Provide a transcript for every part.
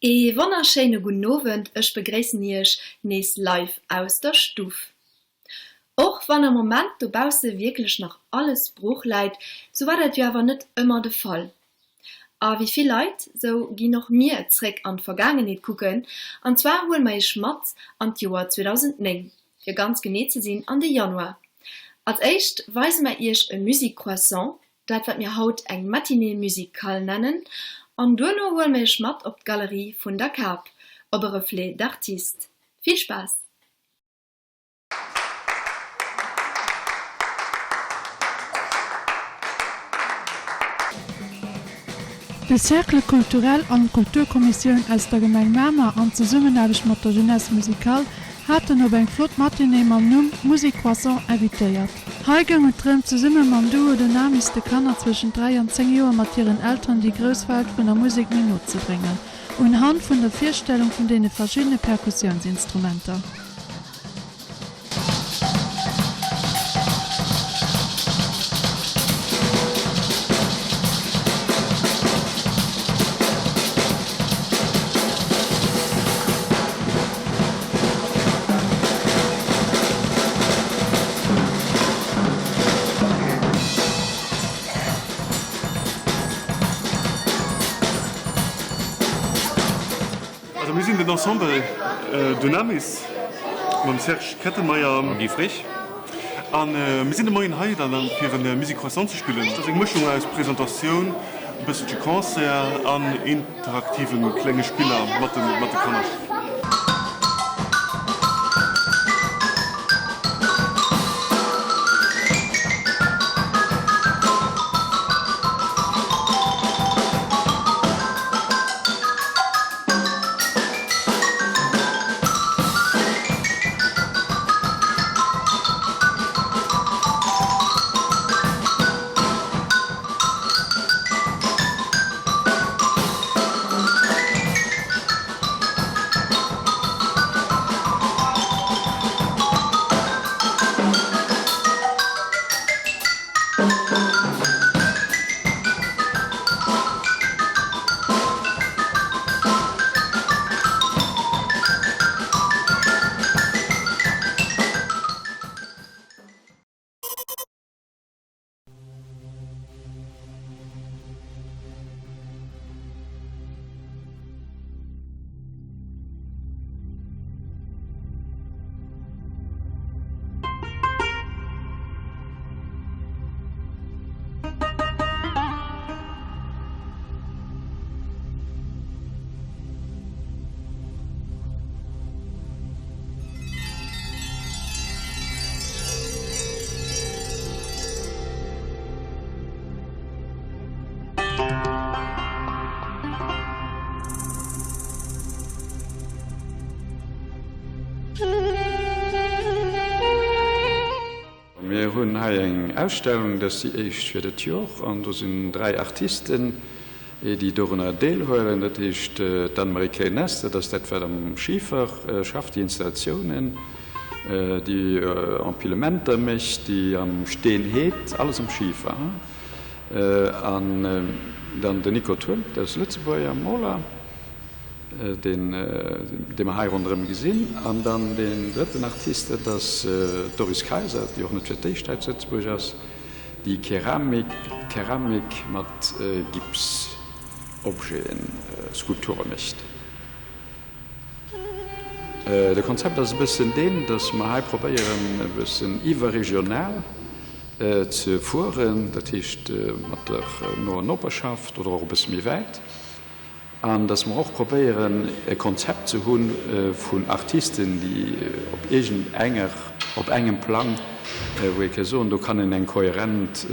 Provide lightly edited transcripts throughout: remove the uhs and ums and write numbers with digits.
Ee wonnerschéine gudden Owend, ech begréissen iech nees live aus der Stuff. Och wann am Moment dobausse wierklech nach alles brooch läit, sou war dat jo awer net ëmmer de Fall. A wéi vill Leit, sou ginn och mir zréck an d'Vergaangenheet kucken, an zwar huele mer iech mat an d'Joer 2009, fir ganz genee ze sinn an de Januar. Als éischt weise mer iech e Musique Croissant, dat wat mir haut eng Matinée musicale nennen, an duerno huele mer iech mat op d'Galerie vun der Kap, op e Reflet d'artistes. Vill Spaass! De Cercle culturel an d'Kulturkommissioun aus der Gemeng Mamer an Zesummenaarbecht mat der Jeunesse Musicale haten op eng flott Matinée mam Numm Musique Croissant invitéiert. Hei goung et drëm, zesumme mam Duo Dynamis de Kanner zwëschent 3 an 10 Joer mat hiren Elteren déi grouss Welt vun der Musek méi no ze bréngen, unhand vun der Virstellung vun deene verschiddene Perkussiounsinstrumenter. Also mir sinn den Ensemble Dunamis mam Serge Kettenmeyer an Guy Frisch a mir sinn de Moien hei dann fir e Musique Croissant ze spillen. Dat ass eng Mëschung aus Presentatioun, e bësselche Concert an interaktive klenge Spiller mat de Kanner. Mir hunn hei eng Ausstellung, dat ass déi éischt fir dat Jor, an do sinn 3 Artisten, déi dorunner deelhuelen. Dat heescht d'Anne-Marie Klein-Ness, dat ass dat wat am Schifer schafft, déi Installatiounen, déi Empilementer mécht, déi am Steen heet, alles am Schifer. An dann den Nico Thurm, dat ass e Lëtzebuerger Moler. deen dee mer hei ronderëm gesinn. An dann deen drëtten Artist, dat ass d'Doris Kayser, déi och net fir d'éischt hei zu Lëtzebuerg ass, déi Keramik, Keramik mat Gipsobjeten, Skulpture mécht. De Konzept ass e bëssen deen, datt mer hei probéieren e bëssen iwwerregional ze fueren, dat heescht mat der noer Noperschaft oder och e bësse méi wäit. An dass mer och probéieren, e Konzept ze hu vun Artisten, déi op iergendenger, op engem Plang, wou ee ka soen, do kann een eng kohärent,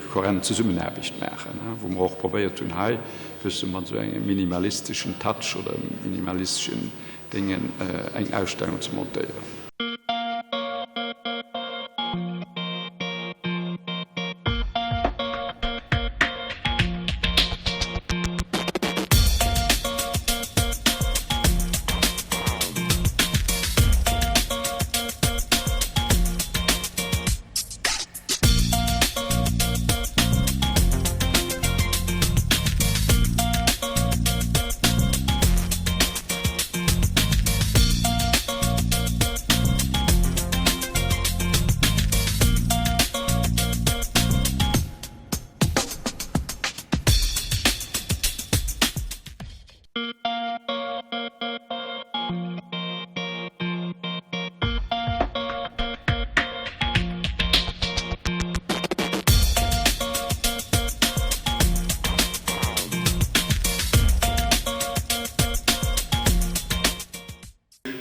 kohärent Zesummenaarbecht maachen, wou mer och probéiert hunn, hei e bësse mat esou engem minimalisteschen Touch oder minimalisteschen Déngen eng Ausstellung ze montéieren.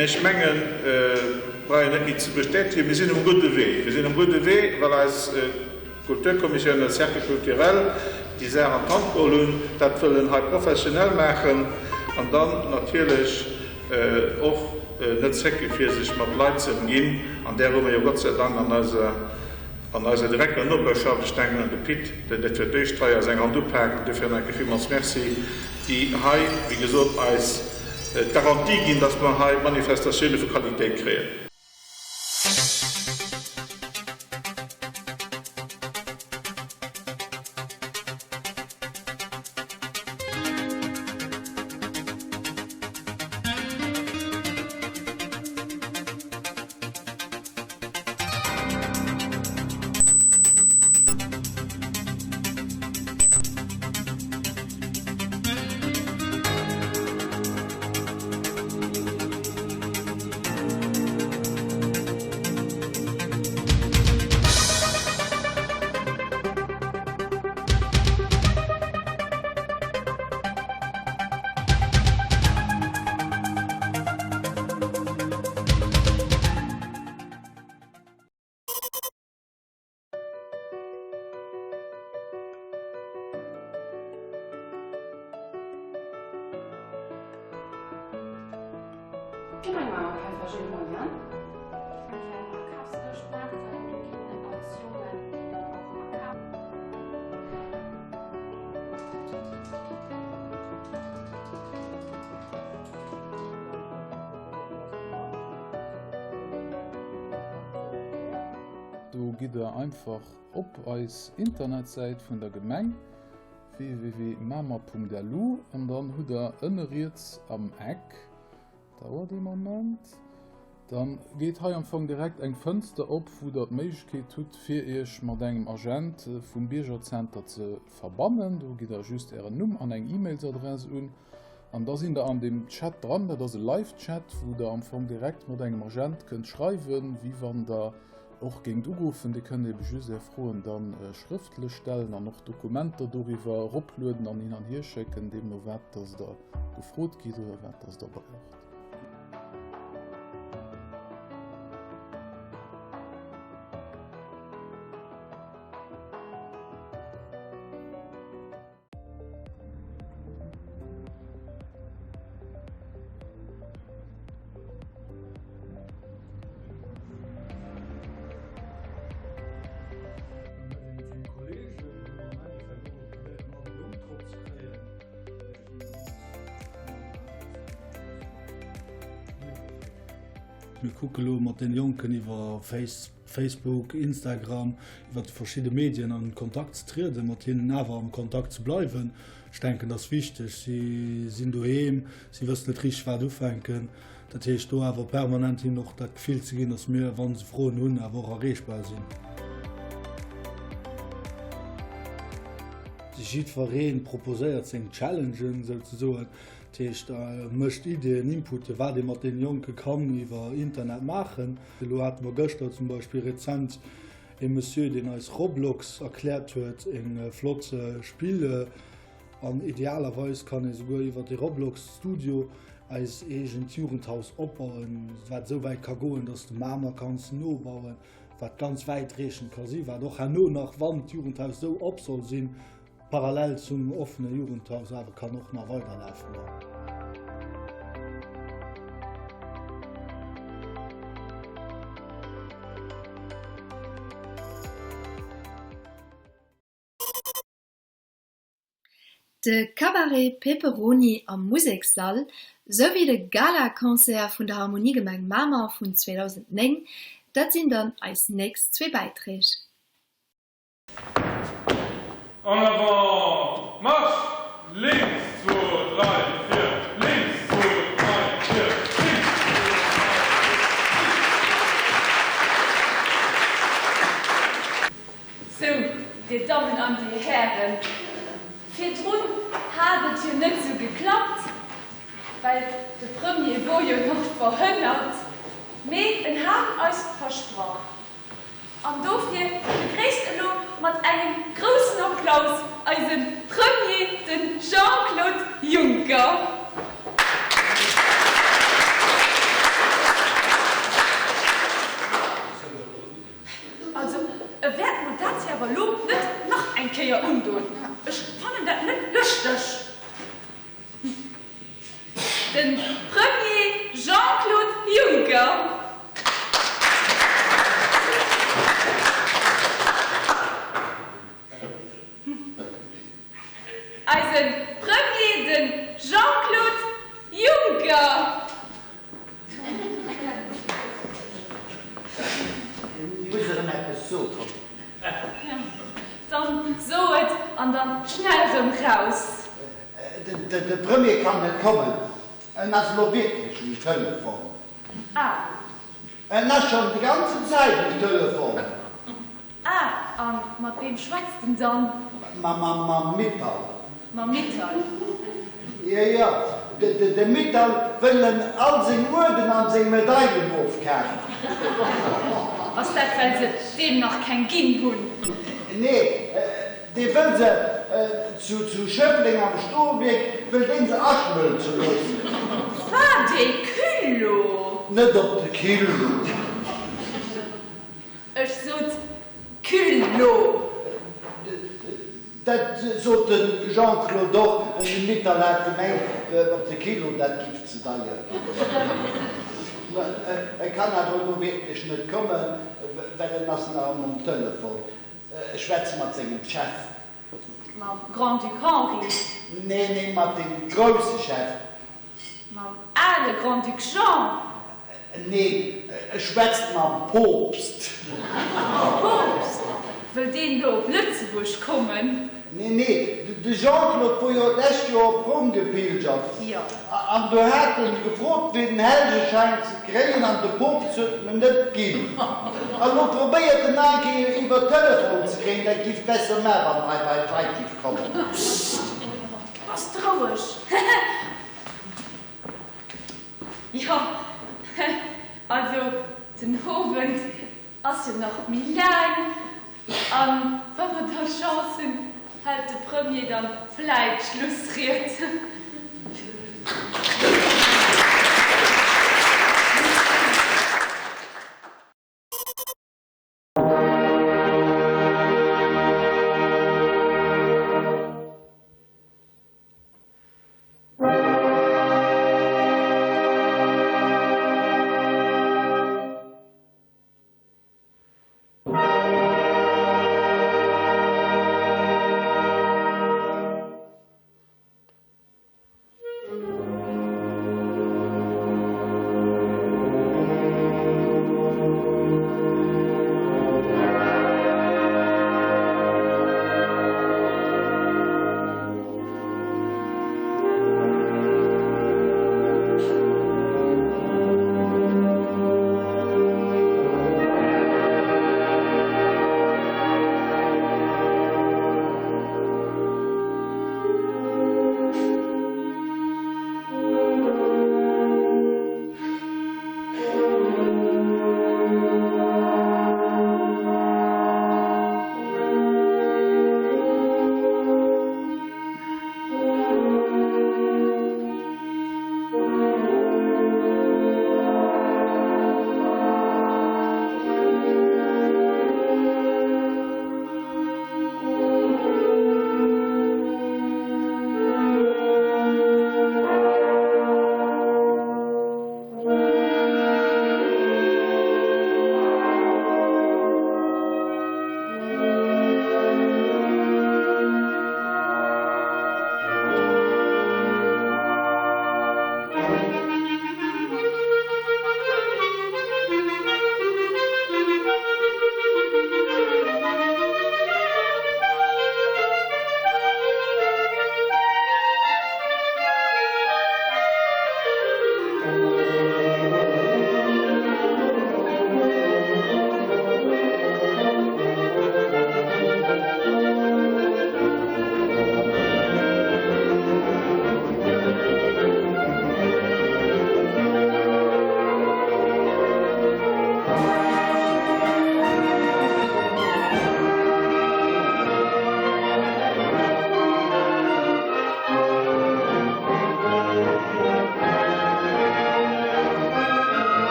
Mä ech mengen, brauch een net méi ze bestätegen, mir sinn um gudde Wee. Mir sinn um gudde Wee, well eis Kulturkommissioun, eis Cercle culturel déi Saach an d'Hand geholl hunn, dat wëllen hei professionell maachen an dann natierlech och net zécke fir sech mat Leit ze ëmginn. An där hu mer jo Gott sei Dank an eiser, an eiser direkter Noperschaft, ech denken un de Pit, deen dat fir d'éischt hei a seng Hand upaakt, dofir nach eng Kéier villmools Merci, déi hei, wéi gesot, eis d'Garantie ginn, dass mer hei Manifestatioune vu Qualitéit kréien. D'Gemeng Mamer Käfer Gilles Moyen. Eng kleng Akafslëscht maachen, do ginn eis Jongen déi dann och akafen. Do gitt der einfach op eis Internetsäit vun der Gemeng www.mamer.lu an dann hutt der ënne riets am Eck, dauert ee Moment, dann geet hei am Fong direkt eng Fënster op, wou der d'Méiglechkeet hutt fir iech mat engem Agent vum Biergerzenter ze verbannen. Do gitt der just ären Numm an eng E-Mailsadress un an da sinn der an deem Chat dran. Dat ass e Live-Chat, wou der am Fong direkt mat engem Agent kënnt schreiwen, wéi wann der och géingt uruffen. Dir kënnt ebe just är Froen da schrëftlech stellen an och Dokumenter doriwwer eroplueden an hin an hier schécken, deemno wat dass der gefrot gitt oder wat dass der braucht. Mir kucke lo mat den Jonken iwwer Facebook, Instagram, iwwer déi verschidde Medien an Kontakt ze trieden, mat hinnen awer am Kontakt ze bleiwen. Ech denken, dat ass wichteg. Si sinn doheem, si wëssen net richteg wat ufänken. Dat heescht do awer permanent hinnen och dat Gefill ze ginn, datt mir, wa se Froen hunn, awer och erreechbar sinn. Jiddweree proposéiert seng Challengen souzesoen. Dat heescht, mécht Iddien, Inputen, wat ee mat deene Jonke kann iwwer Internet maachen. Elo hate mer gëschter zum Beispill rezent ee Monsieur, deen eis Roblox erkläert huet, e flott Spill. An idealerweis kann ee souguer iwwer dee Roblox Studio eis eegent Jugendhaus opbauen, wat esou wäit ka goen, dass de Mamer kanns nobauen, wat ganz wäitreechend ka sinn, wat och herno nach, wann d'Jugendhaus esou op soll sinn, parallel zum offene Jugendhaus awer kann och nach weiderlafen. De Cabaret Peperoni am Musekssall, souwéi de Gala-Concert vun der Harmoniegemeng Mamer vun 2009, dat sinn dann eis nächst zwee Bäiträg. En avant, marche! Lénks, zwo, drei, vier, lénks, zwo, drei, vier, lénks, zwo, drei, vier, lénks. Sou, Dir Dammen an Dir Hären, virdrun hat et jo net sou geklappt, well de Premier wor jo nach verhënnert, mee en hat eis versprach, An dofir begréisst elo mat engem groussen Applaus eise Premier, de Jean-Claude Juncker. Eise Premier, de Jean-Claude Juncker. Muss erëm eppes soen. Dann so et an dann schnell rëm raus. De Premier kann net kommen, en ass elo wierklech um Telefon. Ah. En ass schonn déi ganzen Zäit um Telefon. Ah, a mat weem schwätzt en dann? Mam Mittal. Mam Mittal? Jo, jo, de Mittal wëll en all seng Uerden an seng Medailen ofkafen. Ass dat, well se deem nach keng ginn hunn? Nee, Dee wëll se zu Schëffleng am Stolwierk, wëll deen se aschmëlze loossen. Wat ee Culot! Net op de Kilo. Ech sot Culot. Dat sot de Jean-Claude och, en de Mittal hat gemengt, op de Kilo, dat giff ze deier ginn. E kann awer elo wierklech net kommen, well en ass nach ëmmer um Telefon. E schwätzt mat sengem Chef. Mam Grand-Duc Henri? Nee, nee, mat dem grousse Chef. Mam ale Grand-Duc Jean? Nee, e schwätzt mam Poopst. Mam Poopst? Wëll deen do op Lëtzebuerg kommen? Nee, nee, de Jean-Claude wor jo d'lescht Joer op Roum gepilgert. Jo. An do hat en gefrot fir den Hellegeschäin ze kréien an de Poopst huet en net ginn. An lo probéiert en nach eng Kéier iwwer Telefon ze kréien, dat giff besser man wann en hei bei d'Leit giff kommen. Psst, bass roueg. Jo, also den Owend ass jo nach méi laang. An wa mer da Chance hunn, hält de Premier dann vläit d'Schlussried.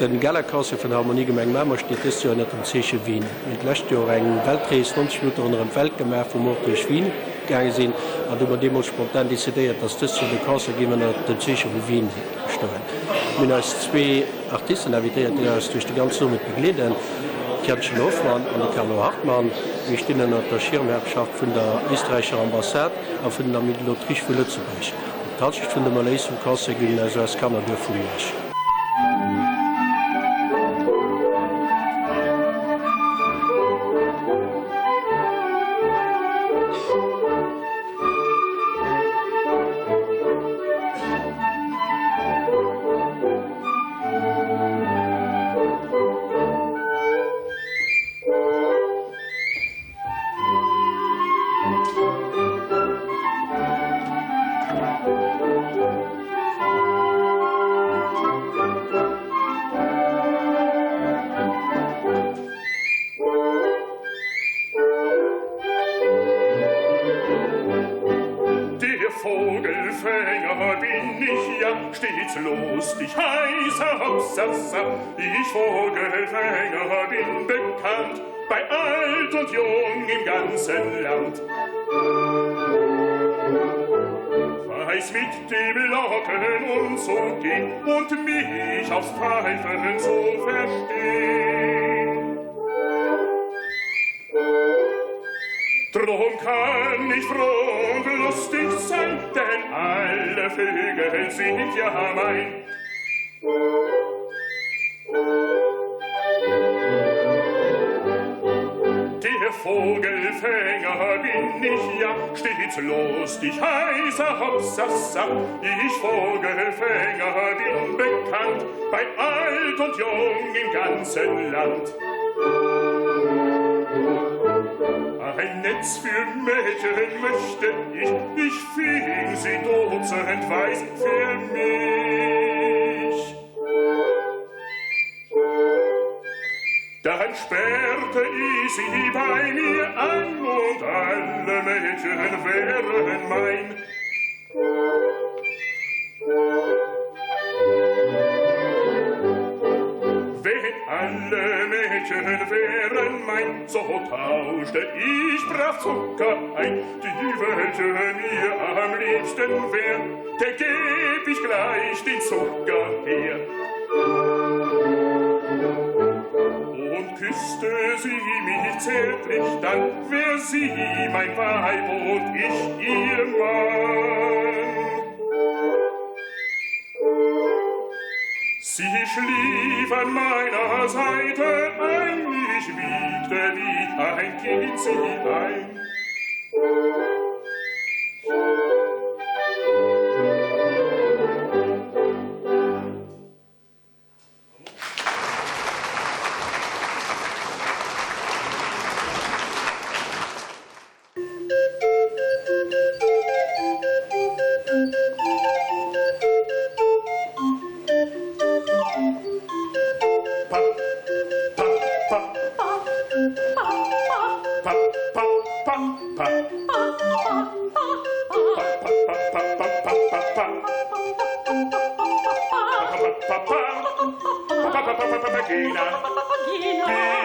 De Galaconcert vun der Harmonie Gemeng Mamer steet dëst Joer ënnert dem Zeeche Wien. Mir hunn d'lescht Joer eng Weltrees, 90 Minutte ronderëm d'Welt gemaach, wou mer och duerch Wien gaange sinn. An do hu mer deemools spontan decidéiert, dass dëst Joer de Concert géif ënnert dem Zeeche vu Wien stoen. Mir hunn eis zwee Artisten invitéiert, déi eis duerch de ganzen Owend begleeden, d'Jannchen Hoffmann an de Carlo Hartmann. Mir stinn ënnert der Schirmherrschaft vun der éisträicher Ambassade a vun den Amis de l'Autriche vu Lëtzebuerg. D'Halschent vun dem Erléis vum Concert ginn un SOS Kannerduerf vu Miersch. Der Vogelfänger bin ich ja stets lustig heißer Hopsasa Ich Vogelfänger bin bekannt bei alt und jung im ganzen Land. Weiß mit dem Locken umzugehen und mich aufs Pfeifen zu verstehen. Drum kann ich froh und lustig sein, denn alle Vögel sind ja mein. Der Vogelfänger bin ich ja, stets lustig heißer Hopsasa. Ich Vogelfänger bin bekannt bei alt und jung im ganzen Land. Ein Netz für Mädchen möchte ich, ich fing sie dutzendweis für mich. Dann sperrte ich sie bei mir an und alle Mädchen wären mein. Wenn alle Mädchen wären mein, so tauschte ich brav Zucker ein, die welche mir am liebsten wär, der geb ich gleich den Zucker her. Und küsste sie mich zärtlich, dann wär sie mein Weib und ich ihr Mann. Sie schlief an meiner Seite ein, ich wiegte wie ein Kind sie ein.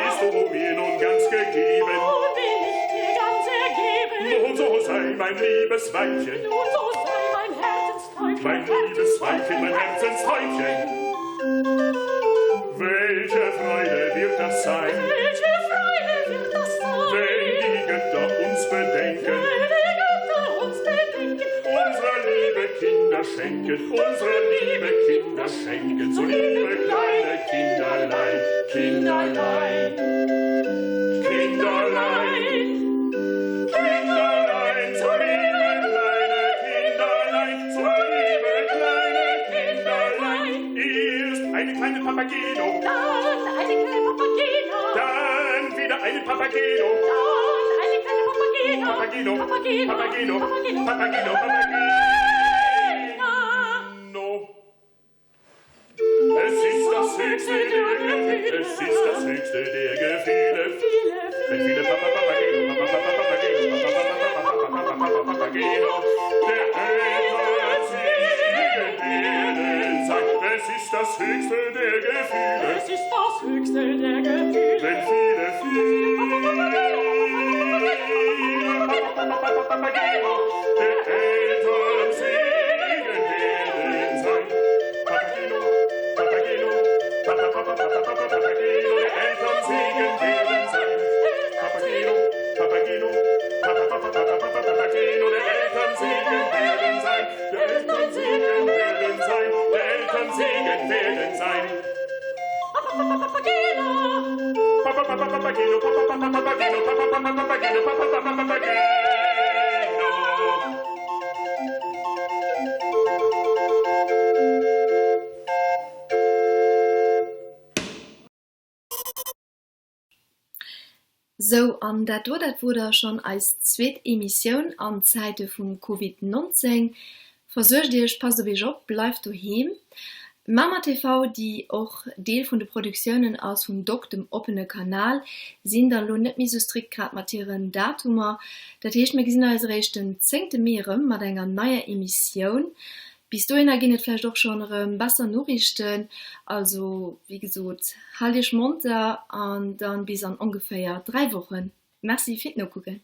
Bist du mir nun ganz gegeben? Nun bin ich dir ganz ergeben. Nun so sei mein liebes Weibchen. Nun so sei mein Herzenstäubchen. Mein liebes Weibchen, mein Herzenstäubchen. Welche Freude wird das sein? Welche Freude wird das sein? Wenn die Götter uns bedenken. Wenn die Götter uns bedenken. Unsere liebe Kinder schenken, unsere liebe Kinder schenken, so liebe kleine Kinderlein, Kinderlein, Kinderlein, Kinderlein, so liebe kleine Kinderlein, so liebe kleine Kinderlein. Erst eine kleine Papageno, dann eine kleine Papagena, dann wieder eine Papageno, dann eine kleine Papagena, Papageno, Papageno, Papageno, Papageno, Papageno, Papageno. Es ist das höchste der Gefühle, es ist das höchste der Gefühle. Wenn viele Papa Papageno, Papa Papa Papageno, Papa Papa Papa Papa Papageno, der Eltern Segen sein. Es ist das. das höchste der Gefühle. Es ist das höchste der Gefühle. Wenn viele, viele Papageno der Eltern Segen werden sein. Papageno, Papageno, Papa, Papa, Papa, Papa, Papageno, der Eltern Segen werden sein. Papageno, Papageno, Papa, Papa, Papa, Papa, Papageno, der Eltern Segen werden sein. Der Eltern Segen werden sein, der Eltern Segen werden sein. Papageno! Papa, Papa, Papageno, Papa, Papa, Papageno, Papa, Papa, Papageno, Papa, Papa, Papageno. Sou, an dat do, dat wor da schonn eis zweet Emissioun an Zäite vum Covid 19. Versuergt iech, passt op iech op, bleift doheem. Mamer TV, déi och Deel vun de Produktiounen ass vum doc, dem oppene Kanal, sinn dann elo net méi sou strikt grad mat hiren Datumer. Dat heescht, mir gesinn eis eréischt den zéngte Mee erëm mat enger neier Emissioun. Bis dohinner ginn et vläicht och schonn erëm besser Noriichten. Also, wéi gesot, haalt iech monter an dann bis an ongeféier 3 Wochen. Merci fir d'Nokucken.